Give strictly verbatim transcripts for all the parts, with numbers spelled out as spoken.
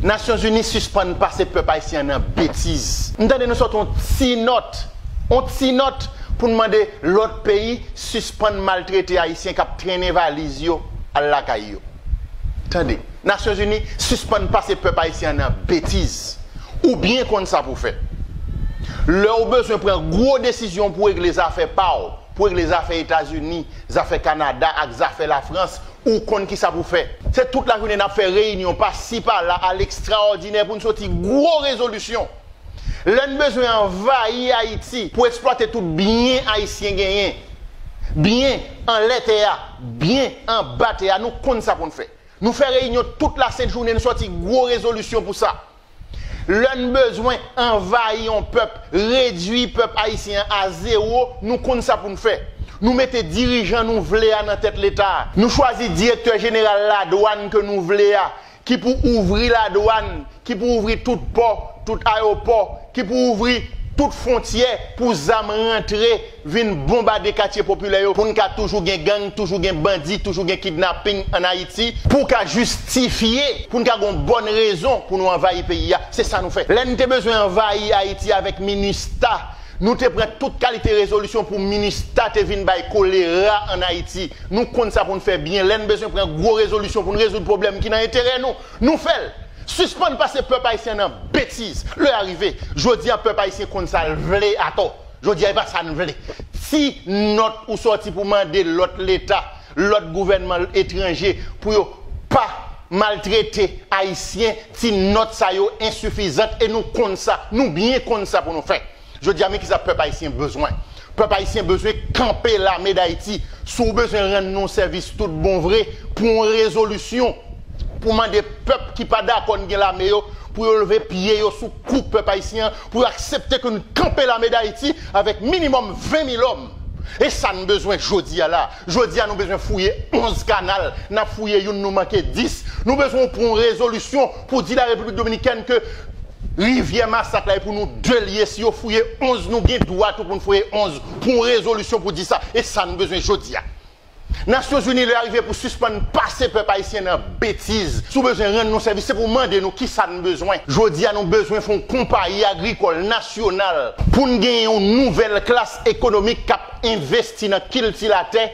Nasyonzini sispann pase pèp ayisyen an nan betiz. M tande nou sòti yon ti nòt, yon ti nòt pou n mande lòt peyi sispann maltrete ayisyen k ap trennen valiz yo al lakay yo. Tande, Nasyonzini sispann pase pèp ayisyen an nan betiz. Ou byen konn sa pou fè. Lè w bezwen pran gwo desizyon pou regle zafè pa w, pou regle zafè Etazini, zafè Kanada ak zafè Lafrans, ou konn kisa pou fè. Se tout lajounen n ap fè reyinyon pasi pala a lekstraòdinè pou n soti gwo rezolisyon. Lè n bezwen anvayi Ayiti pou eksplwate tout byen ayisyen genyen, byen anlè tè a, byen anba tè a, nou konn sa pou n fè. Nou fè reyinyon tout lasent jounen, n sòti gwo rezolisyon pou sa. Lè n bezwen anvayi yon pèp, redui pèp ayisyen an a zewo, nou konn sa pou n fè. Nou mete dirijan nou vle a nan tèt Leta a. Nou chwazi direktè jeneral ladwàn ke nou vle a, ki pou ouvri ladwàn, ki pou ouvri tout pò, tout ayewopò, ki pou ouvri tout fwontyè pou zam rantre, vin bonbade katye popilè yo, pou n ka toujou gen gang, toujou gen bandi, toujou gen kidnaping ann Ayiti, pou ka jistifye, pou n ka gen yon bòn rezon pou nou anvayi peyi a. Se sa nou fè. Lè n te bezwen anvayi Ayiti avèk minista, nou te pran tout kalite rezolisyon pou minista te vin bay kolera ann Ayiti. Nou konn sa pou n fè byen. Lè n bezwen pran gwo rezolisyon pou n rezoud pwoblèm ki nan enterè nou, nou fè l. Sispann pase pèp ayisyen nan betiz. Lè a rive. Jodi a, pèp ayisyen konn sa l vle atò. Jodi a, e pa sa n vle. Ti nòt ou sòti pou mande lòt leta, lòt gouvènman etranje pou yo pa maltrete ayisyen, ti nòt sa yo ensifizant e nou konn sa. Nou byen konn sa pou nou fè. Jodi a, men kisa pèp ayisyen bezwen. Pèp ayisyen bezwen kanpe Lame Dayiti. Si w bezwen rann nou sèvis tout bon vre, pran yon rezolisyon pou mande pèp ki pa dakò n gen lame yo, pou yo leve pye yo sou kou pèp ayisyen an, pou yo aksepte ke n kanpe Lame Dayiti avèk minimòm ven mil òm. E sa n bezwen jodi a la. Jodi a, nou bezwen fouye onz kanal. N ap fouye youn, nou manke dis. Nou bezwen pran yon rezolisyon pou di Larepiblik Dominikèn ke Rivyè Masak la e pou nou delye. Si yo fouye onz, nou gen dwa tou pou n fouye onz. Pran yon rezolisyon pou di sa. E sa n bezwen jodi a. Nasyonzini, lè a rive pou sispann pase pèp ayisyen nan betiz. Si w bezwen rann nou sèvis, se pou w mande nou kisa n bezwen. Jodi a, nou bezwen fè yon konpayi agrikòl nasyonal pou n gen yon nouvèl klas ekonomik k ap envesti nan kilti latè,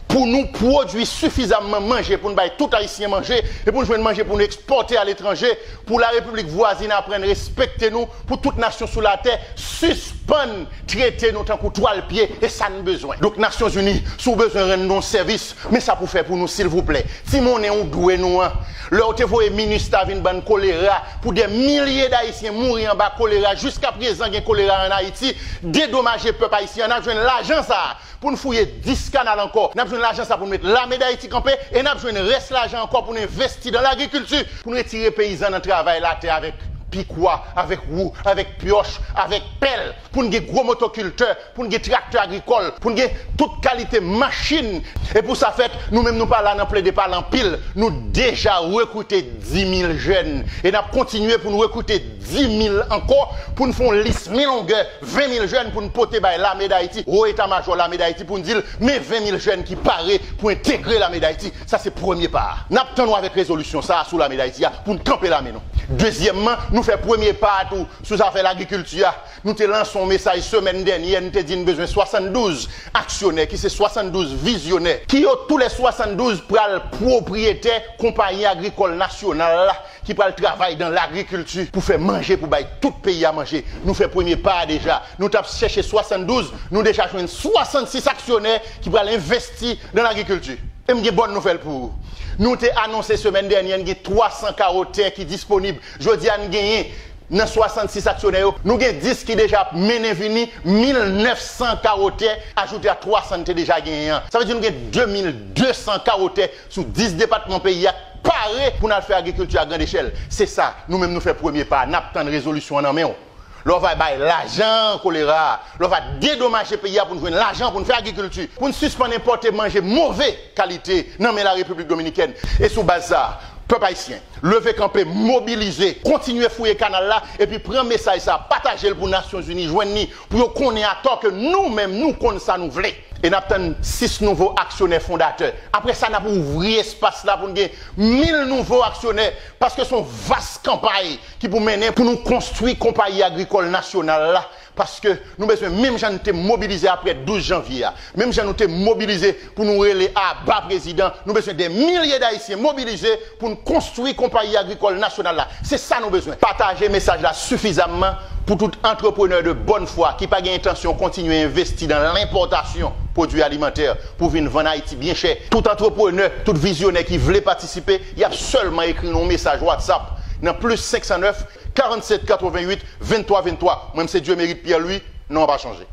pou nou pwodui sifizamman manje pou n bay tout ayisyen manje e pou n jwenn manje pou n ekspòte aletranje, pou larepiblik vwazin aprann respekte nou, pou tout nasyon sou latè sispann trete nou tankou twal pye, e sa n bezwen. Donk, Nasyonzini, si w bezwen rann nou sèvis, men sa pou fè pou nou, silvouplè. Ti monnen ou dwe nou an. Lè w te voye minis ta vin bann kolera, pou dè milye d Ayisyen mouri anba kolera, jiskaprezan gen kolera ann Ayiti, dedomaje pèp ayisyen an, n ap jwenn lajan sa a pou n fouye dis kanal ankò. N ap jwenn lajan sa pou n met Lame Dayiti kanpe, e n ap jwenn rès lajan ankò pou n envesti dan lagrikilti, pou n retire peyizan nan travay latè avèk pikwa, avèk wou, avèk pyòch, avèk pèl, pou n gen gwo motokiltè, pou n gen traktè agrikòl, pou n gen tout kalite machin. E pou sa fèt, nou menm nou pa la nan plede pale anpil, nou deja rekrite dis mil jèn, e n ap kontinye pou n rekrite dis mil ankò, pou n fè yon lis men longè, ven mil jèn pou n pote bay Lame Dayiti, Wo Eta Majò Lame Dayiti, pou n di l, men ven mil jèn ki pare pou entegre Lame Dayiti. Sa se premye pa a. N ap tann w avèk rezolisyon sa a sou Lame Dayiti a pou n kanpe lame nou. Dezyèmman, nou fè premye pa a tou sou zafè lagrikilti a. Nou te lanse yon mesaj semèn dènyè, n te di n bezwen swasanndouz aksyonè, ki se swasanndouz vizyonè, ki yo toulè swasanndouz pral pwopriyetè konpayi agrikòl nasyonal la, ki pral travay dan lagrikilti pou fè manje, pou bay tout peyi a manje. Nou fè premye pa a deja. Nou t ap chèche swasanndouz, nou deja jwenn swasannsis aksyonè ki pral envesti dan lagrikilti. E m gen bòn nouvèl pou ou. Nou te anonse semèn dènyè n gen twa san kawo tè ki disponib. Jodi a, n genyen nan swasannsis aksyonè yo, nou gen dis ki deja ap mennen vini, mil nèf san kawo tè ajoute a twa san n te deja genyen an. Sa vle di nou gen de mil de san kawo tè sou dis depatman peyi a k pare pou n al fè agrikilti a grandechèl. Se sa, nou menm nou fè premye pa a, n ap tann rezolisyon an nan men w. Lè w va bay lajan kolera a, lè w va dedomaje peyi a pou n jwenn lajan pou n fè agrikilti, pou n sispann enpòte manje move kalite nan men Larepiblik Dominikèn. E sou baz sa a, Pèp ayisyen, leve kanpe, mobilize, kontinye fouye kanal la, epi pran mesaj sa, pataje l pou Nasyonzini jwenn li, pou yo konnen atò ke nou menm, nou konn sa nou vle. E n ap tann sis nouvo aksyonè fondatè. Apre sa, n ap ouvri espas la pou n gen mil nouvo aksyonè, paske se yon vas kanpay ki pou mennen pou nou konstwi konpayi agrikòl nasyonal la. Paske nou bezwen, menm jan nou te mobilize apre douz janvye a, menm jan nou te mobilize pou nou rele aba prezidan, nou bezwen de milye d Ayisyen mobilize pou n konstwi konpayi agrikòl nasyonal la. Se sa nou bezwen. Pataje mesaj la sifizamman pou tout antreprenè de bòn fwa ki pa gen entansyon kontinye envesti nan lenpòtasyon pwodui alimantè pou vin vann Ayiti byen chè. Tout antreprenè, tout vizyonè ki vle patisipe, y ap sèlman ekri nou yon mesaj WhatsApp nan plis senk san nèf, karannset katrevennuit, venntwa venntwa. Mwen, m se Dieumerit Pierre Louis, non an pa chanje.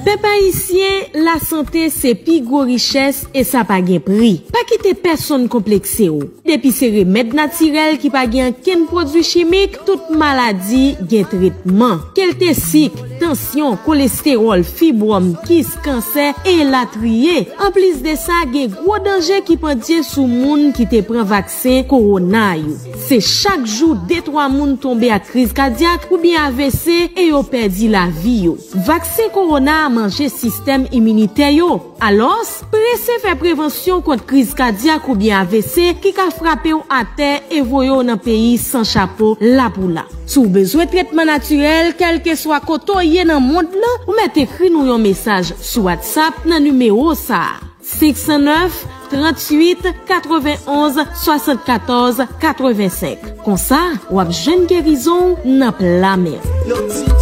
Pèp ayisyen, lasante se pi gwo richès e sa pa gen pri. Pa kite pèsonn konplekse w. Depi se remèd natirèl ki pa gen ankenn pwodui chimik, tout maladi gen tretman. Ke l te sik, tansyon, kolestewòl, fibwòm, kis, kansè, elatriye. Anplis de sa, gen gwo danje ki pandye sou moun ki te pran vaksen kowona yo. Se chak jou de twa moun tonbe ak kriz kadyak oubyen A V C e yo pèdi lavi yo. Vaksen kowona a manje sistèm iminitè yo. Alòs, prese fè prevansyon kont kriz kadyak oubyen A V C ki ka frape w atè e voye w nan peyi san chapo la pou la. Si w bezwen tretman natirèl, kèlkeswa kote w ye nan mond lan, ou mèt ekri nou yon mesaj sou WhatsApp nan nimewo sa a, senk san nèf, tranntuit, katrevenonz, swasannkatòz, katrevensenk. Konsa, w ap jwenn gerizon w nan pla men w.